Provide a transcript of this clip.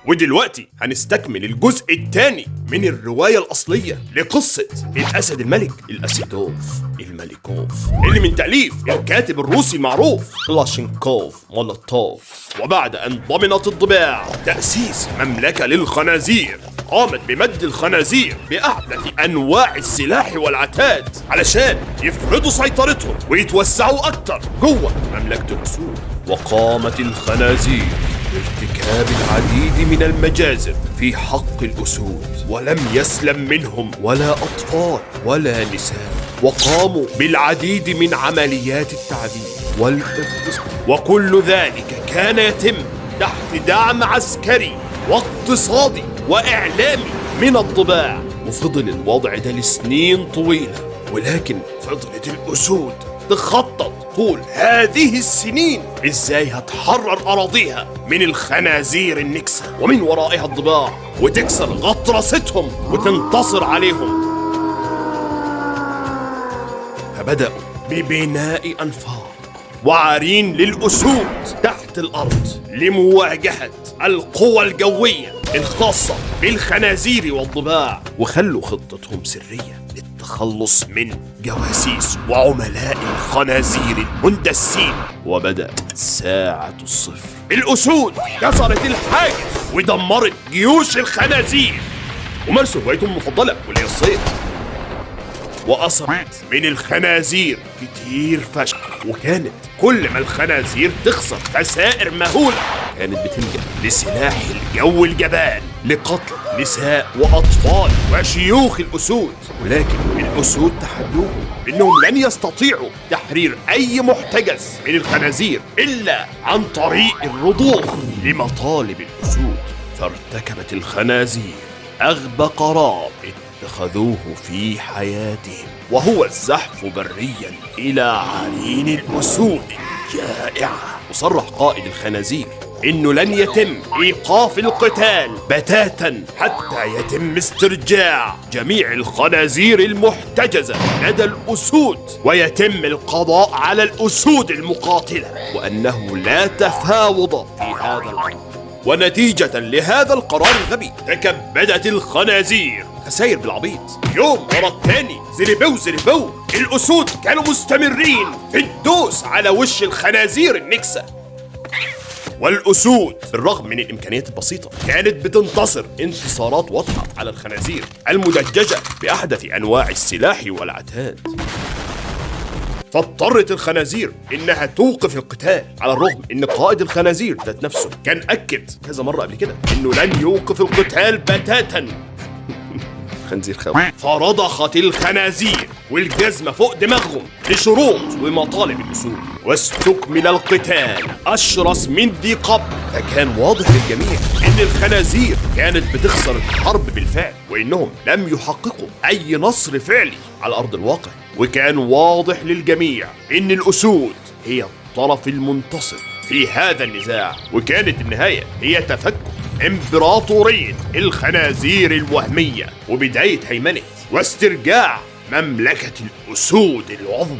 ودلوقتي هنستكمل الجزء الثاني من الرواية الأصلية لقصة الأسد الملك الأسيدوف الملكوف، اللي من تأليف الكاتب الروسي المعروف كلاشينكوف مولوتوف. وبعد أن ضمنت الضباع تأسيس مملكة للخنازير، قامت بمد الخنازير بأحدث أنواع السلاح والعتاد علشان يفرضوا سيطرتهم ويتوسعوا أكتر جوه مملكة الأسود. وقامت الخنازير بارتكاب العديد من المجازر في حق الأسود، ولم يسلم منهم ولا أطفال ولا نساء، وقاموا بالعديد من عمليات التعذيب والاغتصاب، وكل ذلك كان يتم تحت دعم عسكري واقتصادي وإعلامي من الضباع. وفضل الوضع ده لسنين طويلة، ولكن فضلت الأسود تخطط طول هذه السنين ازاي هتحرر أراضيها من الخنازير النكسة ومن ورائها الضباع، وتكسر غطرستهم وتنتصر عليهم. فبدأوا ببناء أنفاق وعرين للأسود تحت الأرض لمواجهة القوى الجوية الخاصة بالخنازير والضباع، وخلوا خطتهم سرية للتخلص من جواسيس وعملاء الخنازير المندسين. وبدأت ساعة الصفر. الأسود كسرت الحاجز ودمرت جيوش الخنازير، ومارسوا هوايتهم المفضلة واللي هي الصيد، وأصبت من الخنازير كتير فشخ. وكانت كل ما الخنازير تخسر خسائر مهولة كانت بتلجأ لسلاح الجو الجبان لقتل نساء وأطفال وشيوخ الأسود. ولكن الأسود تحدوهم إنهم لن يستطيعوا تحرير أي محتجز من الخنازير إلا عن طريق الرضوخ لمطالب الأسود. فارتكبت الخنازير أغبى قرار اتخذوه في حياتهم، وهو الزحف بريا إلى عرين الأسود الجائعة. وصرح قائد الخنازير إنه لن يتم إيقاف القتال بتاتا حتى يتم استرجاع جميع الخنازير المحتجزة لدى الأسود، ويتم القضاء على الأسود المقاتلة، وأنه لا تفاوض في هذا الأمر. ونتيجة لهذا القرار الغبي تكبدت الخنازير خسائر بالعبيط يوم ورا التاني، زربو زربو. الأسود كانوا مستمرين في الدوس على وش الخنازير النكسة، والأسود بالرغم من الإمكانيات البسيطة كانت بتنتصر انتصارات واضحة على الخنازير المدججة بأحدث أنواع السلاح والعتاد. فاضطرت الخنازير إنها توقف القتال، على الرغم إن قائد الخنازير ذات نفسه كان أكد كذا مرة قبل كده إنه لن يوقف القتال بتاتا. خنزير خوي. فرضخت الخنازير والجزمة فوق دماغهم لشروط ومطالب الأسود، واستكمل القتال أشرس من ذي قبل. فكان واضح للجميع إن الخنازير كانت بتخسر الحرب بالفعل، وإنهم لم يحققوا أي نصر فعلي على أرض الواقع. وكان واضح للجميع إن الأسود هي الطرف المنتصر في هذا النزاع، وكانت النهاية هي تفكك إمبراطورية الخنازير الوهمية وبداية هيمنة واسترجاع مملكة الأسود العظمى.